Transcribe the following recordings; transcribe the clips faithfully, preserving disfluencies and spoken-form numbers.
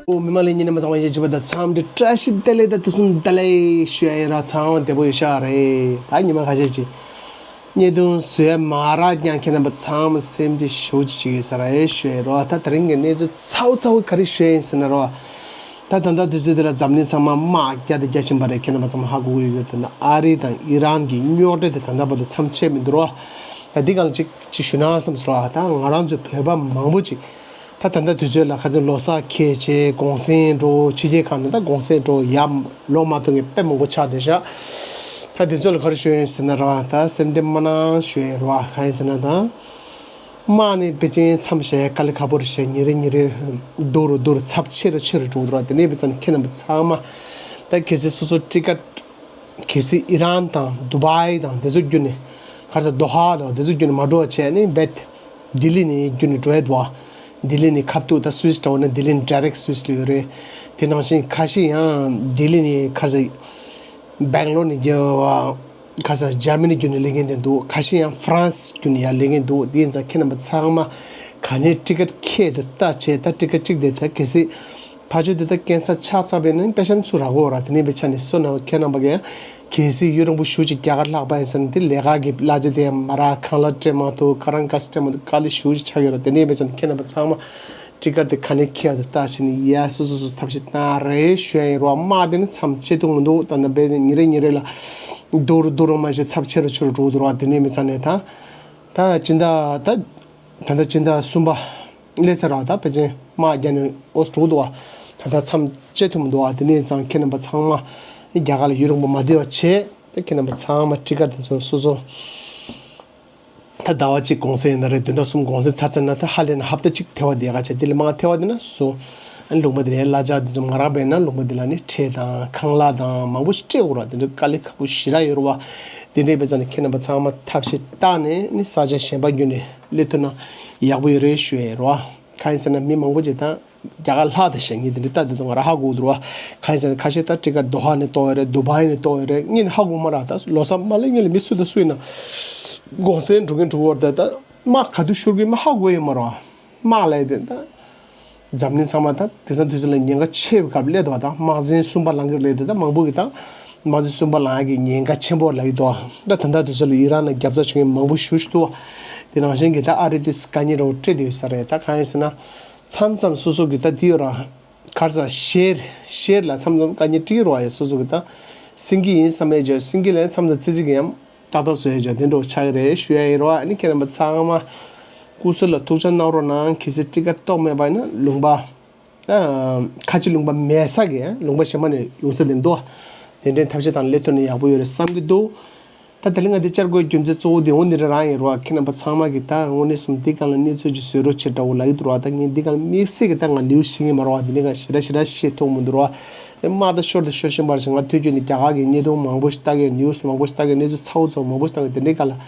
ཨོ་མི་མང་ལ་ཉན་མ་ཚང་མ་ཡེ་ཅི་བ་ད་ཚང་མ་འདི་བཀྲ་ཤིས་བདེ་ལེགས་ད་དུས་གསུམ་བདེ་ལེགས་ཞུ་ཡ་ཡིན་ར། ཚང་མ་བདེ་པོ་ཡོད་ཤག་རེད། ད་ཉི་མ་ཁ་ཤས་ཅིག་བརྙན་ཐུང་བཟོས་མ་རག་ཀྱང་ཁྱེད་རྣམ་པ་ཚང་མ་སེམས་ཁྲལ་ཞེ་པོ་ཅིག་བྱེད་ཀྱི་ཡོད་ས་རེད་ཞུ་ཡ་ཡིན་ར། ད་དེ་རིང་གི་གནས་ཚུལ་ཚ་བོ་ཚ་བོ་ག་རེ་ཞུ་ཡ་ཡིན་ཟེར་ན་ར། ད་ད་ལྟ་དུས་ཚོད་འདི་ལ་འཛམ་གླིང་ཚང་མ་དམག་རྒྱག་དང་རྒྱག་བཞིན་པ་རེད། ཁྱེད་རྣམ་པ་ཚང་མ་ཧ་གོ་གི་ཡོད་ཀྱི་ཡོད། ད་ནི་ཨ་རི་དང་ཨི་རན་གྱི་རྙོག་དྲ་དེ་ད་ལྟ་བར་དུ་མཚམས་ཆད་མི་འདུག་ར། ད་འདི་གང་ཅིག་ཅིག་ཞུ་ན་བསམ་སོང་ར། ད་ང་རང་ཚོ་བོད་པ་མང་པོ་ཅིག་ད་ད་ལྟ་དུས་ཚོད་ལ་ཁ་སང་ལོ་གསར་འཁེལ་བྱས་གུང་སེང་འགྲོ། ཕྱི་རྒྱལ་ཁག་ནས་ད་གུང་སེང་འགྲོ་ཡར་ལོག་མ་ཐུབ་མཁན་དཔེ་མང་པོ་ཆགས་བསྡད་ཤག་ད་དེ་ཚོ་ལ་ག་རེ་ཞུ་ཡིན་ཟེར་ན་ར། ད་སེམས་ཁྲལ་མ་གནང་ཞུ་ཡིན་ར། གང་ཡིན་ཟེར་ན་ད། དམག་ནི་པེ་ཅིན་མཚམས་བཞག་དཀའ་ལས་ཁག་པོ་རེད་ཤག་ཉིན་རེ་ཉིན་རེ་སྡུག་རུ་སྡུག་རུ་ཚབས་ཆེ་རུ་ཆེ་རུ་འགྲོ་འདུག་ར། དེ་ནས་བྱས་ཙང་ཁྱེད་རྣམ་པ་ཚང་མ་ད་གལ་སྲིད་སོ་སོ་ཊི་ཀེ་ཊི་གལ་སྲིད་ཨི་རན་དང་དུ་བྷའི་དང་དེ་ཚོ་བརྒྱུད་ནས་ག་རེ་ཟེར་དོ་ཧ་དང་དེ་ཚོ་བརྒྱུད་ནས་མ་འགྲོ་བ་བྱས་ནས་རྦད་ལྡི་ལི་ནས་བརྒྱུད་ནས་འགྲོ་ཡ་འདུག་བ། ལྡི་ལི་ནས་ཁ་ཐུག་ད་སུད་སི་འདྲ་བོ་ན་ལྡི་ལི་ནས་ཌའི་རེག་སུད་སི་ལ་ཡོད་རེད། དེ་ནང་བཞིན་ཁ་ཤས་ཡང་ལྡི་ལི་ནས་ག་རེ་ཟེར་སྦེང་ལོར་ནས་རྒྱབ་པ། ཁ་སང་འཇར་མ་ནི་བརྒྱུད་ནས་སླེབས་མཁན་དེ་འདུག་ཁ་ཤས་ཡང་ཧྥ་རན་སི་བརྒྱུད་ནས་ཡར་སླེབས་མཁན་འདུག་དེ་ཡིན་ཙང་ཁྱེད་རྣམ་པ་ཚང་མ་ག་ནས་ཊི་ཀེ་ཊི་ཁྱེར་དུ་ལྟ་བྱས། ད་ཊི་ཀེ་ཊི་གཅིག་དེ་ད་གལ་སྲིད་ཕ་ཆོས་དེ་ད་ཀན་སར་ཆགས་ཚར་བས་ན་པེ་ཤན་ཚུར་རག་གོ་ར། དེ་ནས་པེ་ཆ་ནས་སོ་ན་ཁྱེད་རྣམ་པ་གས་གལ་སྲིད་ཡུན་རིང་པོ་ཞུ་ཅིག་རྒྱ་གར་ལྷག་པ་ཡིན་ཟེར་ན་དེ་ལས་ཀ་གི་གླ་ཆ་དེ་ཡང་མ་རག་ཁང་གླ་སྤྲད་མ་ཐུབ། ཁ་རང་ཀ་སི་སྤྲད་མ་ཐུབ། དཀའ་ལས་ཞུ་ཅིག་ཆགས་ཡོད་ར། དེ་ནས་པེ་ཆ་ནས་ཁྱེད་རྣམ་པ་ཚང་མ། ཊི་ཀེ་ཊི་དེ་ག་ནས་ཁྱེར་དུ་ལྟ་བྱས་ནས་ཡ་སོ་སོ་སོ་ཐབས་ཤེས་བཏང་རེད་ཞུ་ཡ་ཡིན་རོགས། དམག་དེ་ནི་མཚམས་ཆད་ཐུབ་མི་འདུག་ད་ལྟ་བས་ཉིན་རེ་ཉིན་རེ་ལ་སྡུག་རུ་སྡུག་རུ་མ་ཤེས་ཚབས་ཆེ་རུ་ཆེ་རུ་འགྲོ་འདུག་རོགས། དེ་ནས་མི་ཚ་ནས་ད་ད་སྤྱི་ཟླ་ད་ད་ལྟ་སྤྱི་ཟླ་གསུམ་པ་སླེབས་ཚར་རོགས། ད་ཕལ་ཆེར་དམག་རྒྱག་ནས་ཨོ་འགྲོ་འདུག་བ། ད་ལྟ་མཚམས་ཆད་ཐུབ་མི་འདུག་བ། དེ་ནས་ཙང་ཁྱེད་རྣམ་པ་ཚང་མ་རྒྱ་གར་ལ་ཡུན་རིང་པོ་མ་བསྡད་པ་བྱས། ད་ཁྱེད་རྣམ་པ་ཚང་མ་ཊི་ཀེ་ཊི་དེ་ཚོ་སོ་སོ། ད་ཟླ་བ་གཅིག་གུང་སེང་ཡིན་ན་རེད། བདུན་ཕྲག་གསུམ་གུང་སེང་ཚར་ཚར་ན་ད་ཧ་ལས་ན་ཧབ་ཏ་གཅིག་ཐེ་བ་བསྡད་ག་བྱས། དེ་ལས་མང་ཐེ་བ་བསྡད་ན་སོ། ཨ་ནི་ལུང་པ་དེ་ལ་གླ་ཆ་དེ་ཚོ་མ་རག་པས་ན་ལུང་པ་དེ་ལ་ནི་ཁྲལ་དང་ཁང་གླ་དང་མང་པོ་ཞིག་སྤྲད་དགོས་ར། དེ་འདྲ་དཀའ་ལས་ཁག་པོ་ཞེ་དྲག་ཡོད་རེད་བ། དེ་འདྲས་བས་ཙང་ནི་ཁྱེད་རྣམ་པ་ཚང་མ་ཐབས་ཤེས་བཏང་ནས་ནི་ས་ཆ་གཞན་པ་བརྒྱུད་ནས་སླེབས་ཐུབ་ན་ཡག་པོ་ཡོད་རེད་ཞུ་ཡས་རེད་བ། གང་ཡིན་ཟེར་ན་མི་མང་པོ་ཅིག་ད། རྒྱ་གར་ལྷག་ཏུ་ཞེ་ངས་དེ་འདྲ་ལྟ་དུས་ང་རང་ཧ་གོ་འདུག་བ། གང་ཡིན་ཟེར་ན་ཁ་ཤས་ད་ཊི་ཀེ་ཊི་དོ་ཧ་ནས་གཏོང་ཡོད་རེད། དུ་བྷའི་ནས་གཏོང་ཡོད་རེད། ངས་ནི་ཧ་གོ་མ་རག་ད་ལོ་གསར་མ་སླེབས་སྔོན་ལ་མི་སུ་དང་སུ་ཡིན་ན་གུང་སེང་འགྲོ་གིན་འགྲོ་བར་ད་ད་དམག་ག་དུས་ཤོར་གིན་མ་ཧ་གོ་ཡོད་མ་རེད་བ། དམག་ལས་དེ་ད་འཛམ་གླིང་ཚང་མ་ད་དེང་སང་དུས་ཚོད་ལ་ཉེན་ཁ་ཆེ་བའི་སྐབས་སླེབས་འདུག་བ། ད་དམག་ཆེན་གསུམ་པ་ལངས་ཀྱི་སླེབས་འདུག་ད་མང་པོ་གི་ད་དམག་ཆེན་གསུམ་པ་ལངས་ཡ་གི་ཉེན་ཁ་ཆེན་པོ་ལབ་ཀྱི་འདུག་བ། ད་ད་ལྟ་དུས་ཚོད་ལ་ཨི་རན་ལ་རྒྱབ་རྩ་བྱེད་མཁན་མང་པོ་ཞེ་པོ་ཅིག་འདུག་བ། དེ་ནང་བཞིན་གྱི་ད་ཨ་རི་དེ་དཀའ་ངལ་འདྲ་བོ་འཕྲད་བསྡད་ཡོད་ས་རེད། ད་གང་ཡིན་ཟེར་ན། མཚམས་མཚམས་སོ་སོ་གི་ད་དེ་ཡོད་ར། ག་རེ་ཟེར་ཤེར་ཤེར་ལ་མཚམས་མཚམས་དཀའ་ངལ་འཕྲད་ཀྱི་རེད་བ། ཡ་སོ་སོ་གི་ད་སེང་གེ་ཡིན་བསམ་ཡས་ཅིག་སེང་གེ་ལ་མཚམས་མཚམས་ཙི་ཙི་གི་ཡང་ཏག་ཏག་བཟོ་ཡས་ཅིག་དེ་འདྲ་བོ་ཆགས་ཀྱི་རེད་ཞུ་ཡ་ཡིན་ར་བ། ཨ་ནི་ཁྱེད་རྣམ་པ་ཚང་མ་སྐུ་གཟུགས་ལ་ཐུགས་ཅག་གནང་རོགས་གནང་། གལ་སྲིད་ཊི་ཀེ་ཊི་གཏོང་མེད་པ་ཡིན་ན་ལུང་པ་ད་ཁ་ཆེ་ལུང་པ་མེད་ས་གི་ལུང་པ་གཞན་པ་ནས་ཡོང་ས་དེ་འདུག་དེ་འདྲའི་ཐབས་ཤེས་དང་སླེབས་ཐུབ་ན་ཡག་པོ་ཡོད་རེད་བསམ་གྱི་འདུག་ད་དེ་ལས་ང་འདི་བཅར་དགོས་རྒྱུ་མཚན་གཙོ་བོ་དེ་འོ་འདི་འདྲ་རང་ཡིན་རོགས། ཁྱེད་རྣམ་པ་ཚང་མ་གིས་ད་དངོས་གནས་སོང་འདི་སྒང་ལ་གནས་ཚུལ་ཅིག་བཟོ་རོགས་བྱེད་འདྲ་བོ་ལབ་ཀྱི་འདུག་ར། ད་ངས་འདི་སྒང་ལ་དམིགས་བསལ་གྱི་ད་ང་ནིའུ་སི་ཤེས་ཀྱི་མ་རེད་བ། འདི་འདྲའི་སྒང་ཞེ་དྲག་ཞེ་དྲག་ཤེས་ཐུབ་མི་འདུག་ར། ཨེ་དམག་ད་ཤོར་དང་ཤོར་བཞིན་པ་རེད་ཤག་ང་ཐུག་རྒྱུ་ནི་རྒྱ་གར་གྱི་བརྙན་ཐུང་མང་པོ་ཞིག་ལྟ་གི་ཡོད། ནིའུ་སི་མང་པོ་ཞིག་ལྟ་གི་ཡོད། གནས་ཚུལ་ཚ་བོ་ཚ་བོ་མང་པོ་ཞིག་འགྲོ་གི་འདུག་དེ་འདྲའི་སྒང་ལ་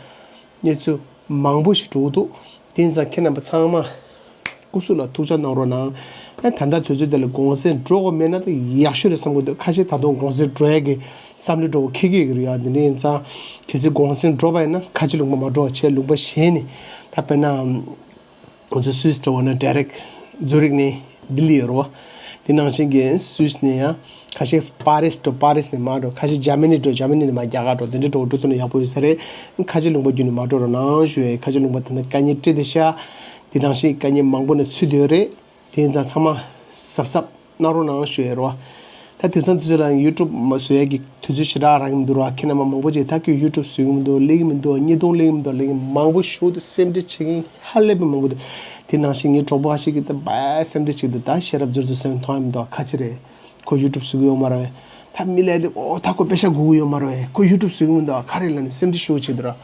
གནས་ཚུལ་མང་པོ་ཞིག་འགྲོ་གི་འདུག་དེ་ཡིན་ཙང་ཁྱེད་རྣམ་པ་ཚང་མ་སྐུ་གཟུགས་ལ་ཐུགས་ཅག་གནང་རོགས་གནང་། ཨ་ད་ལྟ་དུས་ཚོད་འདི་ལ་གུང་སེང་འགྲོ་དགོས་མེད་ན་ད་ཡག་ཤོས་རེད་བསམ་གྱི་འདུག་ཁ་ཤས་ད་དུང་གུང་སེང་འགྲོ་ཡ་གི་བསམ་བློ་འདྲ་བོ་འཁྱེར་གྱི་ཡོད་ཀྱི་རེད་ཡ། འདི་འདྲ་ཡིན་ཙང་གལ་སྲིད་གུང་སེང་འགྲོ་བ་ཡིན་ན་ཁ་ཆེ་ལུང་པ་མ་འགྲོ་བ་བྱས་ལུང་པ་གཞན་ནས་ད་དཔེར་ན་ང་ཚོ་སུད་སི་འདྲ་བོ་ན་ཌའི་རེག་ཛུ་རིག་ནས་ལྡི་ལི་ཡོད་རེད་བ། དེ་ནང་བཞིན་གྱི་སུད་སི་ནས་ཡང་ཁ་ཤས་པ་རིས་འགྲོ། པ་རིས་ནས་མར་འགྲོ། ཁ་ཤས་འཇར་མ་ནི་འགྲོ། འཇར་མ་ནི་ནས་མར་རྒྱ་གར་འགྲོ། དེ་འདྲ་འགྲོ་འགྲོ་ཐུབ་ན་ཡག་པོ་ཡོད་ས་རེད། ཁ་ཆེ་ལུང་པ་བརྒྱུད་ནས་མ་འགྲོ་རོགས་གནང་ཞུ་ཡ། ཁ་ཆེ་ལུང་པ་ད་ལྟ་དཀའ་ངལ་འཕྲད་བསྡད་ཤག་དེ་ནང་བཞིན་དཀའ་ངལ་མང་པོ་ནས་ཚུད་བསྡད་ཡོད་རེད། དེ་ཡིན་ཙང་ཚང་མ་གཟབ་གཟབ་གནང་རོགས་གནང་ཞུ་ཡ་རོ། ད་དེང་སང་དུས་ཚོད་ལ་ཡུ་ཊུབ་མ་བཟོ་ཡ་གི་དུས་ཚོད་ཞེ་དྲག་རག་གི་མི་འདུག་ར། ཁྱེད་རྣམ་པ་མང་པོ་ཅིག་ད་ཁྱོད་ཡུ་ཊུབ་བཟོ་གི་མི་འདུག་ལེན་གི་མི་འདུག་བརྙན་ཐུང་ལེན་གི་མི་འདུག་ལབ་མཁན་མང་པོ་ཞིག་འདུག་སེམས་ཁྲལ་བྱེད་མཁན་ཧ་ལས་པའི་མང་པོ་འདུག་དེ་ནང་བཞིན་ངའི་གྲོགས་པོ་ཁ་ཤས་ཀྱིས་ད་བས་སེམས་ཁྲལ་བྱེད་འདུག་ད་ཤེས་རབ་ཟུར་དུ་སེམས་མཐོང་ཡ་མི་འདུག་ག་ཅི་རེད། ཁོ་ཡུ་ཊུབ་བཟོ་གི་ཡོད་མ་རེད། ད་མི་ལབ་དེ་ཨོ་ད་ཁོ་པེ་ཤ་དགོས་གི་ཡོད་མ་རེད། ཁོ་ཡུ་ཊུབ་བཟོ་གི་མི་འདུག་ག་རེ་ལབ་ནས་སེམས་ཁྲལ་ཞེ་པོ་བྱེད་འདུག་ར།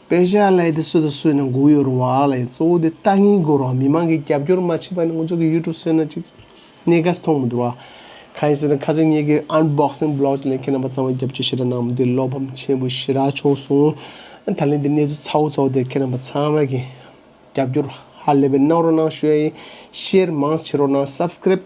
པེ་ཤ་ལབ་དེ་སུ་དང་སུ་ཡིན་ན་དགོས་ཀྱི་ཡོད་རེད་བ་ལབ་ཡིན། གཙོ་བོ་དེ་ལྟ་མཁན་དགོས་རེད་བ། མི་མང་གིས་རྒྱབ་སྐྱོར་མ་བྱས་པ་ཡིན་ན་ང་ཚོ་གི་ཡུ་ཊུབ་བཟོས་ན་ཅིག་གནད་འགག་མཐོང་མི་འདུག་ར། གང་ཡིན་ཟེར་ན་ཁ་སང་ངེད་ཀྱི་ཨན་བྷོག་སིང་བི་ལོག་ལ་ཁྱེད་རྣམ་པ་ཚང་མས་རྒྱབ་སྐྱོར་ཞེ་དྲག་གནང་མི་འདི་བློ་ཕམ་ཆེན་པོ་ཞེ་དྲག་བྱུང་སོང་། ད་ལན་འདི་གནས་ཚུལ་ཚ་བོ་ཚ་བོ་དེ་ཁྱེད་རྣམ་པ་ཚང་མ་གིས་རྒྱབ་སྐྱོར་ཧ་ལས་པའི་གནང་རོགས་གནང་ཞུ་ཡ་ཡིན། ཤེར་མང་བྱེད་རོགས་གནང་། སབ་སི་ཀ་རེབ་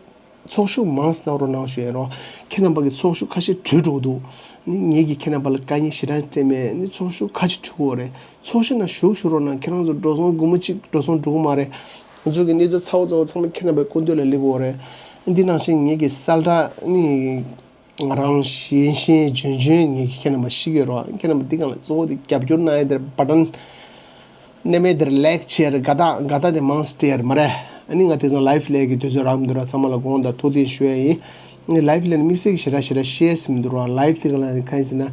ཚོགས་ཞུགས་མང་ཙམ་གནང་རོགས་གནང་ཞུ་ཡ་རོགས། ཁྱེད་རྣམ་པ་གི་ཚོགས་ཞུགས་ཁ་ཤས་གྲོལ་འགྲོ་གི་འདུག་ནི་ངེད་ཀྱིས་ཁྱེད་རྣམ་པ་ལ་དཀའ་ངལ་ཞེ་དྲག་སྤྲད་མེད། ནི་ཚོགས་ཞུགས་ཁ་ཤས་གྲོལ་གི་ཡོད་རེད། ཚོགས་ཞུགས་ནང་ཞུགས་ཞུ་རོགས་གནང་། ཁྱེད་རང་ཚོ་འགྲོ་སོང་སྒོར་མོ་གཅིག་འགྲོ་སོང་འགྲོ་གི་མ་རེད། ང་ཚོ་གི་གནས་ཚུལ་ཚ་བོ་ཚ་བོ་ཚང་མ་ཁྱེད་རྣམ་པའི་སྐུ་མདུན་ལ་སླེབས་ཀྱི་ཡོད་རེད། འདི་ནང་བཞིན་ངེད་ཀྱི་གསལ་བསྒྲགས་ནི། ང་རང་ཤེས་ཤེས་འཇོན་འཇོན་ངས་ཁྱེད་རྣམ་པ་ཤེས་ཀྱི་ཡོད་རེད་བ། ཁྱེད་རྣམ་པ་འདི་སྒང་ལ་གཙོ་བོ་དེ་རྒྱབ་སྐྱོར་གནང་ཡ་དེར་བ་ཊན་མནན་མེད་དེར་ལའིཀ་བྱེད་ཡ་རེད། དགའ་རྟགས་དགའ་རྟགས་དེ་མང་ཙམ་སྤྲད་ཡ་རེད་མ་རེད། ཨ་ནི་ང་དེང་སང་ལའིབ་སླེབས་ཀྱི་དུས་ཚོད་རག་མི་འདུག་ར། ཚང་མ་ལ་དགོངས་དག་ཐུགས་བདེན་ཞུ་ཡ་ཡིན། ཨ་ནི་ལའིབ་སླེབས་ནས་དམིགས་བསལ་གྱི་ཞེ་དྲག་ཞེ་དྲག་བཤད་ས་མི་འདུག་ར། ལའིབ་དེ་སྒང་ལ་གང་ཡིན་ཟེར་ན།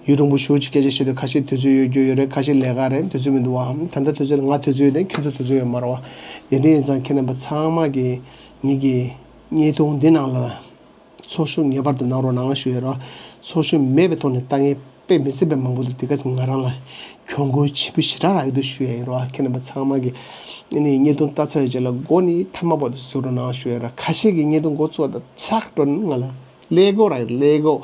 ཡུན་རིང་པོ་ཞེ་ཅིག་སྐད་ཆ་བཤད་དུས་ཁ་ཤས་དུས་ཚོད་ཡོད་རྒྱུ་ཡོད་རེད། ཁ་ཤས་ལས་ཀ་རེད། དུས་ཚོད་མི་འདུག་བ། ད་ལྟ་དུས་ཚོད་ལ་ང་དུས་ཚོད་ཡོད་དེ་ཁྱེད་ཚོ་དུས་ཚོད་ཡོད་མ་རེད་བ། དེ་འདྲ་ཡིན་ཙང་ཁྱེད་རྣམ་པ་ཚང་མ་གིས་ངེད་ཀྱི་བརྙན་ཐུང་འདི་ནང་ལ། ཚོགས་ཞུགས་ངེས་པར་དུ་གནང་རོགས་གནང་ཞུ་ཡ་རོགས། ཚོགས་ཞུགས་མེད་པའི་ཐོག་ནས་ལྟ་མཁན་དཔེ་མི་སྲིད་པའི་མང་པོ་འདུག་དེ་ག་ཚོད་ང་རང་ལ་གྱོང་གུན་ཆེན་པོ་ཞེ་དྲག་རག་གི་འདུག་ཞུ་ཡ་ཡིན་རོགས། ཁྱེད་རྣམ་པ་ཚང་མ་གིས་ཨ་ནི་བརྙན་ཐུང་ལྟ་ཚར་བའི་རྗེས་ལ་མགོ་ནས་མཐའ་མ་བར་དུ་གཟིགས་རོགས་གནང་ཞུ་ཡ་རོགས། ཁ་ཤས་ཀྱིས་བརྙན་ཐུང་མགོ་བཙུགས་པ་དང་ཆག་འགྲོ་ནས་ང་ལ་ཀླད་ཀོར་རག་ཀླད་ཀོར་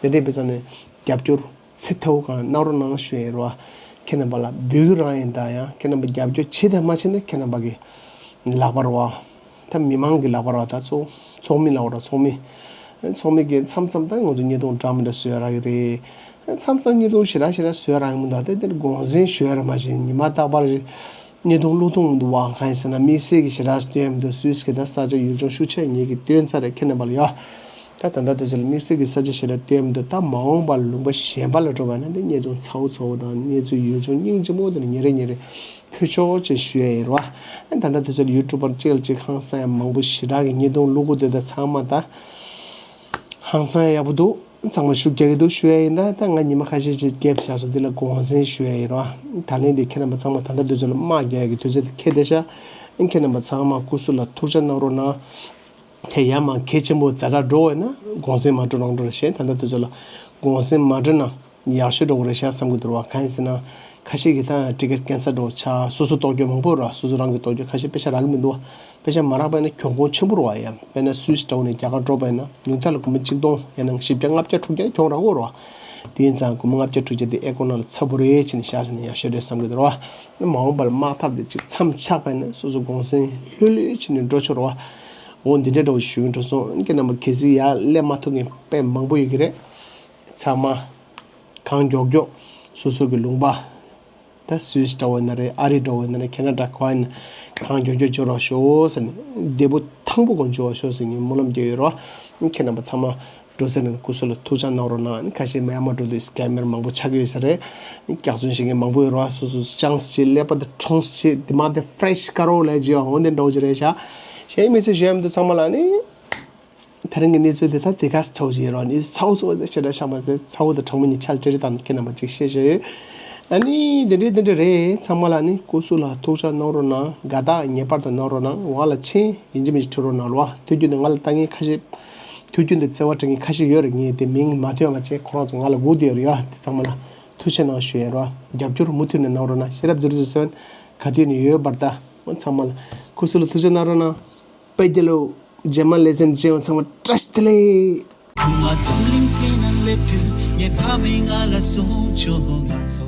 དེ་འདྲས་དཔེ་ཚང་ནས་རྒྱབ་སྐྱོར་ཚད་མཐོ་བོ་གང་གནང་རོགས་གནང་ཞུ་ཡ་ཡིན་རོགས། ཁྱེད་རྣམ་པ་ལ་འབོད་སྐུལ་རང་ཡིན། ད་ཡང་ཁྱེད་རྣམ་པ་རྒྱབ་སྐྱོར་བྱེད་དང་མ་བྱེད་ནི་ཁྱེད་རྣམ་པ་གི་ལག་པར་བ། ད་མི་མང་གི་ལག་པར་བ། ད་ཚོགས་ཚོགས་མི་ལག་པར་བ། ཚོགས་མི། ཚོགས་མི་གིས་མཚམས་མཚམས་ད་ང་ཚོ་བརྙན་ཐུང་འདྲ་མི་འདྲ་བཟོས་རག་གི་རེད། མཚམས་མཚམས་བརྙན་ཐུང་ཞེ་དྲག་ཞེ་དྲག་བཟོས་རག་གི་མི་འདུག་དེ་དེར་དགོངས་སེལ་ཞུ་ཡ་རེད། མ་གཞི་ཉི་མ་རྟག་པར་བརྙན་ཐུང་བླུག་ཐུབ་མི་འདུག་བ། གང་ཡིན་ཟེར་ན་དམིགས་བསལ་གྱི་ཞེ་དྲག་སྟོན་ཡ་མི་འདུག་སུད་སི་གི་ད་ས་ཆ་ཡུལ་ལྗོངས་ཤུགས་ཆེ་ངེད་ཀྱིས་སྟོན་ཚར་རེད། ཁྱེད་རྣམ་པ་ལ་ཡ། ད་ད་ལྟ་དུས་ཚོད་ལ་དམིགས་བསལ་གྱི་ས་ཆ་ཞེ་དྲག་སྟོན་མི་འདུག་ད་མ་འོངས་པར་ལུང་པ་གཞན་པ་ལ་འགྲོ་བ་ན་འདི་བརྙན་ཐུང་ཚ་བོ་ཚ་བོ་དང་གནས་ཚུལ་ཡུལ་ལྗོངས་སྙིང་རྗེ་མོ་དེ་ནི་ཉིན་རེ་ཉིན་རེ་ཕུལ་ཆོག་ཅེས་ཞུ་ཡ་ཡིན་རོ། ད་ལྟ་དུས་ཚོད་ལ་ཡུ་ཊུབ་པར་གཅིག་ལ་གཅིག་ཧང་སང་ཡ་མང་པོ་ཞེ་དྲག་གི་བརྙན་ཐུང་བླུག་གི་འདུག་ད་ཚང་མ་ད་ཧང་སང་ཡ་ཡག་པོ་འདུག་ཚང་མ་ཤུགས་རྒྱག་གི་འདུག་ཞུ་ཡ་ཡིན། ད་ད་ང་ཉི་མ་ཁ་ཤས་ཅིག་རྒྱབ་བཞག་སོང་། འདི་ལ་དགོངས་སེལ་ཞུ་ཡ་ཡིན་རོ། ད་ལན་འདི་ཁྱེད་རྣམ་པ་ཚང་མ་ད་ལྟ་དུས་ཚོད་ལ་དམག་རྒྱག་ཡ་གི་དུས་ཚོད་དེ་ཁེལ་བསྡད་ཤག་ཁྱེད་རྣམ་པ་ཚང་མ་སྐུ་གཟུགས་ལ་ཐུགས་ཅག་གནང་རོགས་གནང་། དེ་ཡང་མ་གལ་ཆེན་པོ་ཛ་དྲག་འགྲོ་བས་ན་དགོངས་སེལ་མ་སྤྲོད་རོགས་འགྲོ་རེ་བཤད། ད་ལྟ་དུས་ཚོད་ལ་དགོངས་སེལ་མ་སྤྲོད་ན་ཡག་ཤོས་འགྲོ་གི་རེད་ཤག་བསམ་གྱི་འདུག་བ། གང་ཡིན་ཟེར་ན་ཁ་ཤས་ཀྱིས་ད་ཊི་ཀེ་ཊི་ཀེན་སལ་འགྲོ་ཆགས། སོ་སོ་གཏོགས་རྒྱུ་མང་པོ་ར། སོ་སོ་རང་གི་གཏོགས་རྒྱུ་ཁ་ཤས་པེ་ཤ་རག་གི་མི་འདུག་བ། པེ་ཤ་མ་རག་པ་ཡིན་ན་གྱོང་གུན་ཆེན་པོ་རེད་བ། ཡ་དཔེར་ན་སུད་སི་འདྲ་བོ་ནས་རྒྱ་གར་འགྲོ་པ་ཡིན་ན་ཉུང་མཐའ་ལ་སྒོར་མོ་གཅིག་སྟོང་ཡང་ན་བཞི་བརྒྱ་ལྔ་བརྒྱ་དྲུག་བརྒྱ་གྱོང་རག་གི་རེད་བ། དེ་ཡིན་ཙང་སྒོར་མོ་ལྔ་བརྒྱ་དྲུག་བརྒྱ་དེ་ཨེ་ཀོ་ནང་ལ་ཚ་པོ་རེད་བྱས་ནས་བཞག་བྱས་ནས་ཡག་ཤོས་རེད་བསམ་གྱི་འདུག་ར་བ། མ་འོངས་པ་ལ་དམག་འཐབ་དེ་ཅིག་མཚམས་ཆགས་པ་ཡིན་ན་སོ་སོ་དགོངས་སེལ་ལྷོད་ལྷོད་བྱས་ནས་འགྲོ་ཆོག་རེད་བ། འོ་འདི་འདྲ་འདྲ་བོ་ཞུ་གི་འགྲོ་སོང་། ཁྱེད་རྣམ་པ་གལ་སྲིད་ཡར་སླེབས་མ་ཐུབ་མཁན་དཔེ་མང་པོ་ཡོད་ཀྱི་རེད། ཚང་མ་གང་མགྱོགས་མགྱོགས་སོ་སོ་གི་ལུང་པ། ད་སུད་སི་འདྲ་བོ་ཡིན་ན་རེད། ཨ་རི་འདྲ་བོ་ཡིན་ན་རེད། ཁེ་ན་ཌ་ག་བ་ཡིན་ན་གང་མགྱོགས་མགྱོགས་འབྱོར་རོགས་ཞུ་ཟེར་ནས་བདེ་པོ་ཐང་པོ་སྒོ་འབྱོར་རོགས་ཞུ་ཟེར་ནས་སྨོན་ལམ་རྒྱག་ཡོད་རོགས། ཁྱེད་རྣམ་པ་ཚང་མ་འགྲོ་ས་ནས་སྐུ་གཟུགས་ལ་ཐུགས་ཅག་གནང་རོགས་གནང་། ཁ་ཤས་མ་ཡར་མར་འགྲོ་དུས་སི་ཀེ་མར་མང་པོ་ཆགས་ཀྱི་ཡོད་ས་རེད། སྐྱག་རྫུན་བཤད་མཁན་མང་པོ་ཡོད་རོགས། སོ་སོ་ཅང་སི་ཅིག་ཀླད་པ་དེ་གྲོངས་སི་ཅིག་དེ་མ་དེ་ཕི་རེ་ཤི་དཀར་པོ་ལས་ཅིག་ཡོང་འོ་འདི་འདྲ་བོ་ཅིག་རེད་ཤག་གཞན་མི་ཚེ་གཞན་མི་འདུག་ཚང་མ་ལ་ནི། དེ་རིང་གི་གནས་ཚུལ་དེ་ད་དེ་ག་ཚ་བོ་ཅིག་ཡིན་རོགས། གནས་ཚུལ་ཚ་བོ་ཚ་བོ་དེ་ཞེ་དྲག་ཤག་མ་ཟད་ཚ་བོ་དང་གྲང་མོ་གཉིས་ཆ་ལ་སྤྲད་རེས་དང་ཁྱེད་རྣམ་པ་ཅིག་བཤད་བཤད་ཡོད། ཨ་ནི་དེ་འདྲས་དེ་འདྲས་རེད། ཚང་མ་ལ་ནི་སྐུ་གཟུགས་ལ་ཐུགས་ཅག་གནང་རོགས་གནང་། དགའ་རྟགས་ངེས་པར་དུ་གནང་རོགས་གནང་། ང་ལ་མཆན་ཡིན་གཅིག་མིན་གཅིག་འབྲི་རོགས་གནང་རོགས། དུས་རྒྱུན་དུ་ང་ལ་ལྟ་མཁན་ཁ་ཤས། དུས་རྒྱུན་དུ་བརྩེ་བ་སྤྲད་མཁན་ཁ་ཤས་ཡོད་རེད། ངས་དེ་མིང་མ་ཐོན་པ་བྱས་ཁོ་རང་ཚོ་ང་ལ་སྒུག་བསྡད་ཡོད་རེད་ཡ། དེ་ཚང་མ་ལ་ཐུགས་རྗེ་གནང་ཞུ་ཡ་རོགས། རྒྱབ་སྐྱོར་མུ་མཐུད་ནས་གནང་རོགས་གནང་། ཤེས་རབ་ཛི་རོ་ཛི་རོ་སེ་བེན་ག་དུས་ནས་ཡོད་པར་ད། ཚང་མ་ལ་སྐུ་གཟུགས་ལ་ཐུགས་རྗེ་གནང་རོགས་གནང་། པེ་རྒྱལ་ལོ། རྗེས་མ་ལེ་ཚན་རྗེས་མ་ཚང་མ་བཀྲ་ཤིས་བདེ་ལེགས། ཁུ་མ་འཛམ་གླིང་སྟེང་ན་སླེབས་དུས་ངའི་ཕ་མས་ང་ལ་གསུངས་བྱུང་། ང་ཚོ།